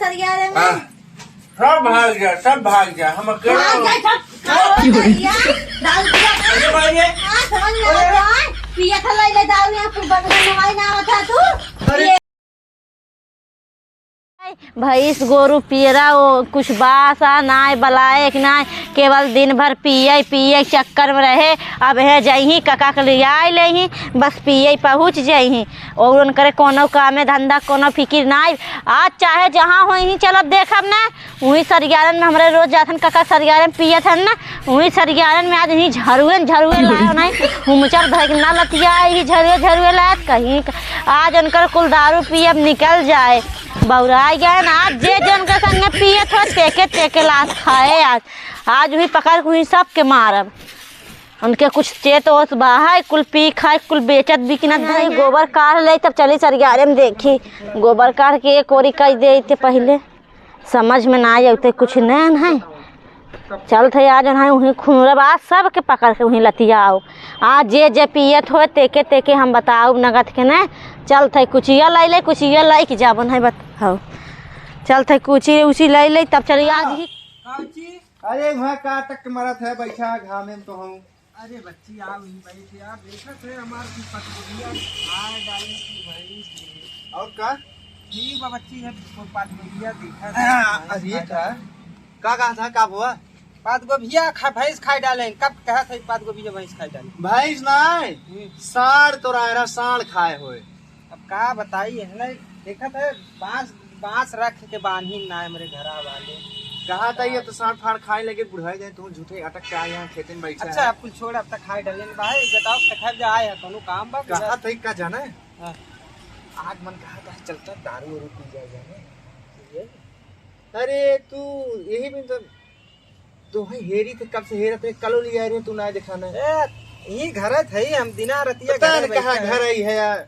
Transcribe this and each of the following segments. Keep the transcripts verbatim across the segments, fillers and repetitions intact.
सरियारे में। हाँ, सब भाग जा, सब भाग जा, हम अकेला भाग हो। जा, सब, सब भाग जा। दारू पिया था। अरे भाई, ये हाँ, समझ में आ रहा है। पिया था, ले ले दारू, यहाँ कुछ बदला नवाई ना आवत है तू। अरे। ये भैंस, गोरू, पियरा, वो कुछ बासा नाय, बलायक नाय, केवल दिन भर पिए, पिए चक्कर में रहे। अब है जइही, कका के लियाए लेही, बस पिए पहुँच जइही। और उनकरे कोनो कामे धंधा, कोनो फिकिर नाय। आज चाहे जहाँ होइही, चलब देखब ना। उही सरियारन में हमरे रोज जाथन कका, सरियारन पियत हन ना, उही सरियारन में आज ही झरुए न झरुए लायो नहीं। हुमचर धइक ना लतिया, ही झरुए झरुए लायत कहीं क-, आज उनकर कुल दारू पियब निकल जाए। बौराई गए ना, आज जे जे उनके संगे पियत हो, तेके तेके लात खाए आज। आज उही पकड़ के उही सबके मारब। उनके कुछ चेत ओत बा है, कुल पी खाए, कुल बेचत बिकनत भाई। गोबर काढ़ ले, तब चली सरियारे में देखी। गोबर काढ़ के एक ओरी कई दे ते पहिले। समझ में ना आवते कुछ नैन है। चलत है आज है उहीं खुनरब, आज सबके पकड़ के उहीं लतियाओ। आज जे जे पियत होए तेके तेके हम बताओ नगद के ने। चलत है कुचिया लाई ले, कुचिया लाई के जाबन है बताओ। चलत है कुची उची लाई ले, तब चली आज ही। अरे वहाँ का तक मरत है, बैठा घामे में तो हूँ। अरे बच्ची, आओ ही बैठ यार, देखत है हमार की पतगोभिया खाए डाले की भैंस ने। और का? ठीक बा बच्ची, है तो पतगोभिया देखत है हाँ, भैंस अरे खाए का? डाले। का कहा था, का हुआ? पतगोभिया खा, भैंस खाए डाले, कब कहा था पतगोभिया भैंस खाए डाले? भैंस ना है, हम्म। साँड़ तो रहा, साँड़ खाए होए। अब का बताई, है ना, देखत है, बांस, बांस रख के बांधी ना हमरे घरा वाले। कहा था ये तो साँड़ फाड़ खाए लगे, बुढ़ाई जाए, तू झूठे अटक के आए यहाँ खेते में बैठा अच्छा, है। अब कुल छोड़, अब तक खाए डले में भाई, बताओ, तक जा आए है, कोनो काम बा? कहा था का जाना है? हाँ। आज मन कहा था, चलता दारू वारू पी जाए जाने। ये? अरे, तू यही भी तो तोहई हेरी थे, कब से हेरत है, कलो लिया रे, तू ना देखा ना। ए, ई घर है, हम दिना रतिया पता घर न कहाँ बैठा है। घर आई है यार।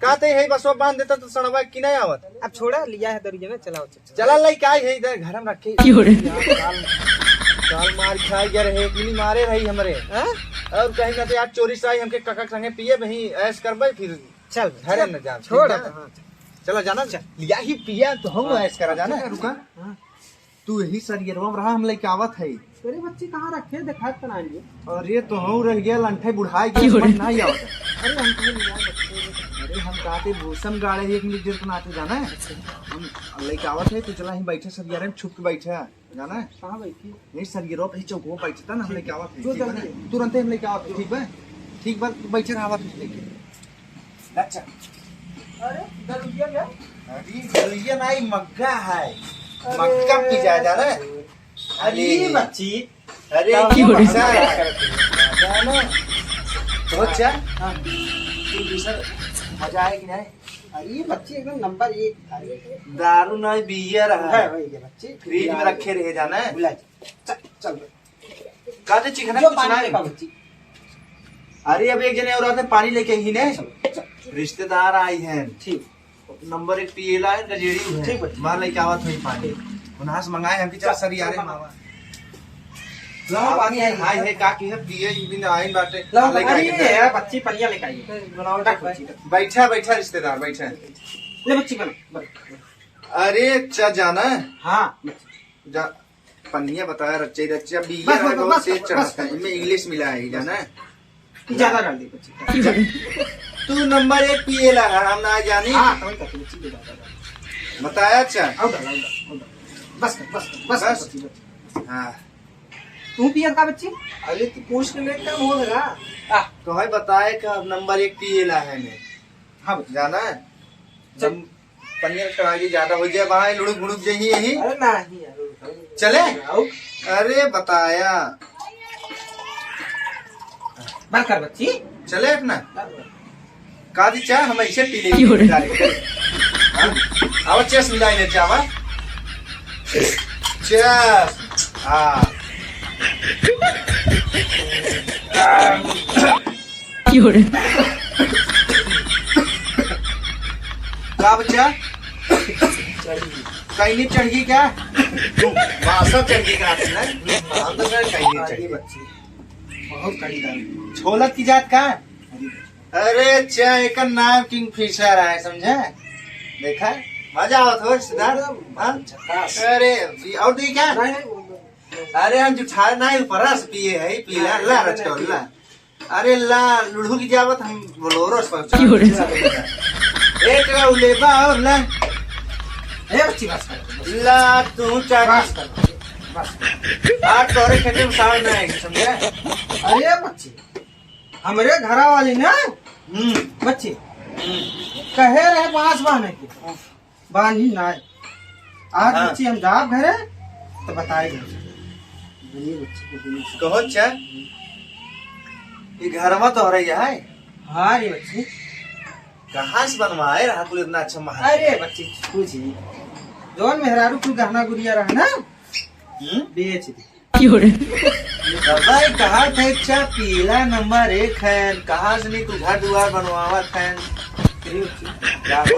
का ते है बसवा बांध देता तो सड़वा की नहीं आवत। अब छोड़ा, लिया है दरुआ ना, चलाओ, चल, चल। चला लाई का है इधर घर में रखे। क्यों रे? यार, काल, काल मार खाई गया रहे, इतनी मारे रही हमरे। हाँ? और कहीं ना तो यार चोरी से आई हमके कका के संगे पिए वहीं ऐश करबे फिर चल, घरे चल, न जाब, छोड़ ठीक बा? अब, हाँ, चल। चला जाना, चल। लिया ही पिया तो हम हाँ, ऐश करा जाना। रुका। हाँ। तू यही सरियरवा में रहा, हम लेके आवत है। अरे बच्ची कहाँ रखे, दिखात तो नहीं है। अरे तो हूँ रह गया, लंठे बुढ़ाई गया, क्यों रे? समझ नहीं आवत है। अरे हम कहीं ले आए बच्चे। अरे हम कहते भूषण गाड़े एक मिनट देर को नाते जाना है। हम लेके आवत है, तो चला ही बैठे सरियरे में छुप के बैठे, जाना है? कहाँ बैठी? नहीं सरियरवा पे ही चौक वो बैठे था ना, हम लेके आवत है, जो ठीक बा ना? जल्दी। तुरंते हम लेके आवत है, ठीक बा? ठीक बा, तू बैठे रहा, आवत है लेके। अच्छा। अरे, दरुइया क्या? अरे, दरुइया नहीं, मग्गा है। अरे। मग्गा पी जाए, जाना है? अरे, अरे। बच्ची। अरे, तब की हो रही? पैसा है? जाना? बहुत अच्छा। हाँ। तू दूसर मजा आए कि नहीं? अरे, बच्ची एकदम नंबर एक। अरे। दारू नहीं, बियर है। है, वही है, बच्ची। फ्रिज में रखे रहे, जाना है? बुला। चल, चल। का दे चिकना जो कुछ पानी नहीं। लेके आओ बच्ची। अरे, अब एक जने और आते, पानी लेके ही ने। चलो, चलो। रिश्तेदार आई हैं। ठीक। नंबर एक पिएला है, गजेड़ी है। ठीक बा। मार लेके आवत हुई पानी। ठीक। उन्हास मंगाए हम कि चल चल, सरियारे चल। मावा। लाओ, पानी है। हाय है, का की है, पिए बिन आइन बाटे। लाओ, लेके आई अरे, है। यार, बच्ची पनिया लेके आई है। बनाओ, रख बच्ची। बैठा, बैठा रिश्तेदार, बैठा। ले बच्ची, बना, बना। अरे, चा जाना है? हाँ, बच्ची। जा, पनिया बताया, रच्चे, रच्चे, अब बस, बियर बस, है, बहुत बस, तेज बस, चढ़ाता है, बस, इनमें बस। इंग्लिश मिला है, जाना है? ये ज्यादा डाल दे, बच्ची। तू नंबर एक पिएला है, हम ना जानी। हाँ, समझ सकते, बच्ची, ये ज्यादा डाल। बताया, अच्छा। आओ डाल, आओ डाल, आओ डाल। बस कर, बस कर, बस कर, बस? बच्ची, बस। हाँ। तू पिया का, बच्ची? अरे, तू पूछ के ले, कम हो गया। आ। तो है बताए का नंबर एक पिएला है ने। हाँ, बच्ची। जाना है? चल। नम-, पनिया कढ़ाई ज्यादा हो जाए, भाई, लुढ़क भुड़क जाही यही। अरे नहीं, अरे नहीं। चले? आओ। अरे बताया। बात कर बच्ची। चले अपना। बात कर। का दी चाह, हम ऐसे पी लेंगे क्यों रे? Direct। हाँ? आवा, चेस मिलाई ले, चावा। चेस। हाँ। क्यों रे? का बच्चा? कहीं नहीं चढ़ गई क्या? तू बासा चढ़ गई का हाथ में? हम तो सर कहीं नहीं चढ़ गई। बहुत कड़ी दारू। छोलत की जात का? अरे चा, एकर नाम किंगफिशर है, समझा? देखा? मजा आवत हो रिश्तेदार? एकदम हाँ? झकास। अरे, पी-, और दी क्या? नहीं, नहीं, वो, वो, वो। अरे, हम जुठार नहीं, ऊपरा से पिए है, पी ला, नहीं, ला, नहीं, रचकौल, नहीं, ला। अरे ला, लुढ़ुक जावत हम बोलोरो से पहुंचा। क्यों रे? एक ला उलेबा और ला। ए बच्ची, बस कर, बस। ला, तू चार। बस कर, बस कर। आज तोरे खेते में सार ना है, समझे? अरे बच्ची, हमरे घरा वाली ना, हम्म। बच्ची, हम्म। कहे रहे बांस बांधे के। बांधी नाय। आज हाँ। बच्ची हम जाब घरे, तो बताई घर। बोलिए बच्ची को, बोलिए। कहो चा, ये घरवा तो रही है। हाँ रे बच्ची। कहाँ से बनवाए रहा कुल इतना अच्छा महल? अरे बच्ची, कुछ नहीं। जौन मेहरारू कुल गहना गुरिया रहा ना, हम्म? बेच दे। क्यों रे? बाबा, ये कहा थे, अच्छा, पीला नंबर एक है, कहाँ से नहीं तू घर दुआर बनवावत है? क्या हो?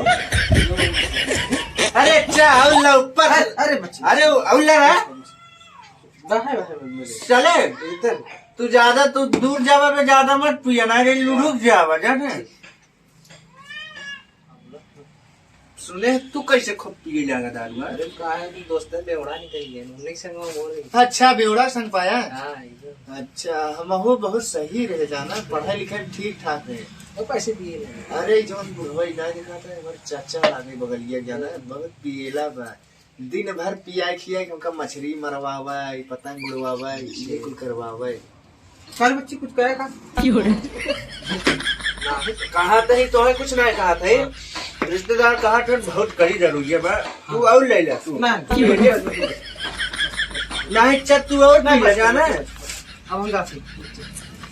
अरे, अच्छा, अउला ऊपर। अरे, अरे, बच्चा। अरे, अउला रहा। बाहर, बाहर, बाहर। चले? इधर। तू ज्यादा, तू दूर जावा बे, ज्यादा मत पिया, ना रे, लुढ़ुक जावा, जाने? सुने, तू कैसे खूब पिए लागा दारू, हाँ? अरे, का है कि दोस्त बेवड़ा निकल गए, उन्हीं संग वो बोल रही। अच्छा, बेवड़ा संग पाया? हाँ, एकदम। अच्छा, हमहू बहुत सही रहे जाना, पढ़ाई लिखाई में ठीक ठाक रहे। वो पैसे दिए नहीं। अरे, जौन बुढ़वा इलाज दिखाता है, हमारे चाचा लागे बगलिया जाना, बहुत पिएला बा। दिन भर पियाए खियाए के हमका मछरी मरवावे, पतंग उड़वावे, ये कुल करवावे। चल बच्ची, कुछ कहे का? क्यों रे? कहा थे, तोहे कुछ ना कहा थे। हाँ। रिश्तेदार कहा थे, बहुत कड़ी जरूरी है बा। तू हाँ। और ले ले, तू। ना। क्यों रे? नहीं, चल, तू और ना, पी ले बस, जाना। बस, बस। अब हम जाते हैं।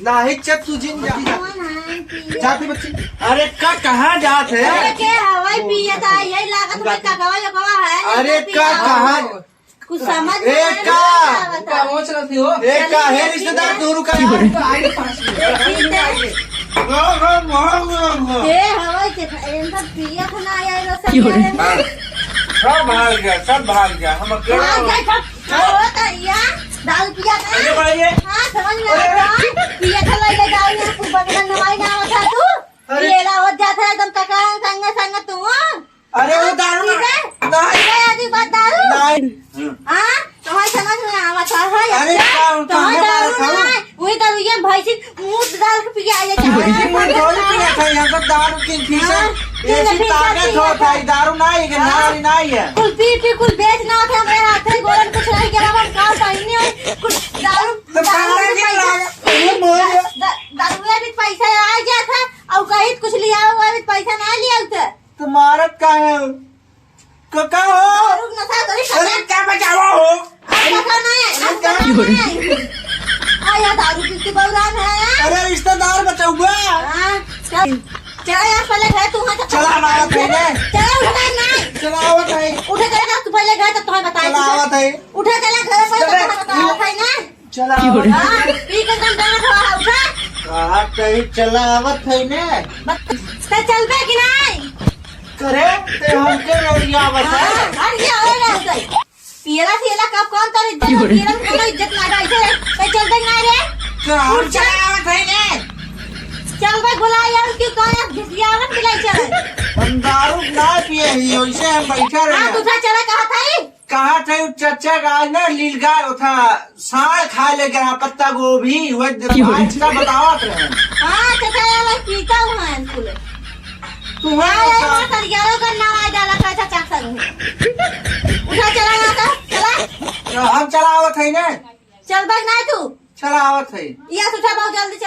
नाही चल तू जिन जा। कौन है पिया? जाते बच्ची। अरे का कहाँ जात है? अरे के हवाई पिया था, यही लागत में ककवा यकवा है, अरे नहीं का पिया। कहाँ? कुछ समझ ए में नहीं का? आवत है। का पहुँच रही हो? ए का है रिश्तेदार दोनों का? तो आइए पास में। देखी थे। हाँ, हाँ, हाँ, हाँ, हाँ। के हवाई के था, इन सब पिया था ना आया, ये सब क्यों रे? पिया था। हाँ। सब भाग गया, सब भाग गया। हम अकेले हाँ, हो। गए सब। का होता है या? दारू पिया था? अरे भाई, ये हाँ, समझ में अरे, आता है। पिया था, लइले दारू, यहाँ कुछ बगल नवाई ना होता तू। अरे। ये लावत जात है एकदम तकान संग संग तू। अरे, वो दारू पी ना। ले। नहीं। ले आदि बात दारू। नहीं। हाँ, तुम्हारे समझ में आवत है, है अरे, या? दारू तो तुम्हारे हमें दारू मारत ना हूँ। है। वही दारू ये भैंसी मुंह डाल के पिया ले जाओ। अरे, मुंह थोड़ी पिया था, यहाँ पर दारू की फीस है। हाँ, ये तुमने फिर ताकत क्या होता है, किया? दारू नहीं है, हाँ। नारी नहीं है। कुल पी पी, कुल बेच ना होता, मेरे हाथ में गोरन कुछ नहीं गिरा, हम काल पहिने और कुल दारू, तो दारू कहाँ में के पैसा, लागा? ये बोल। दा-, दारू में भी पैसा आ गया था, और कहीं कुछ लिया हुआ भी पैसा ना लिया उधर। तो मारत काहे हो? कका हो? दारू नशा करी अरे, कका। क्या बचावा हो? अब कका नहीं है, अब कका नहीं है। आ, या दारू पी के बौरान है, यार। अरे, रिश्तेदार बचाउबा। हाँ, चल। चला यार, पहले घर तू वहाँ से चला, आवत है ने। चला, उठा नहीं। चला, आवत है। उठे चला, तू पहले घर तक तुम्हें बताए चला, थे। आवत है। उठे चला, घर पर चला। तक बताए थे ना। चला, क्यों रे? आवत है। हाँ, पी के एकदम डांड हुआ है, उठा। कहा कहीं चला आवत है ने। बस, ते चलबे कि नहीं? करे, ते हमके रौड़िया बता। हाँ, हट गया, हो गया उसे। पियला, पियला कब कौन तोर इज्जत, क्यों रे? पियला में कोनो इज्जत ना जाए थे। ते चलबे कि नहीं रे? तो हम उठ चल। चला आवत है ने। चल बे, बुला यार, क्यों कौन है? घिसियावत मिलाई चल। हम दारू ना पिए ही, वैसे हम बैठा रहे। हाँ, तू उठा चला, कहा था ही? कहा थे उ चचा का आज ना लील गाय उठा साग खाए लेके रहा, पत्ता गोभी, वह क्यों? आज का बतावत रहे। हाँ, चचा, ये वाला पीता हुआ है कुल। तू है हाँ, ये ऐसा? वाला सरियारो का नाम आ जाला, का चचा संग। उठा, चला ना था, चला। तो हम चला आवत है ना। चल, भाग ना तू। चला आवत है। ये उठा, बहुत जल्दी चल।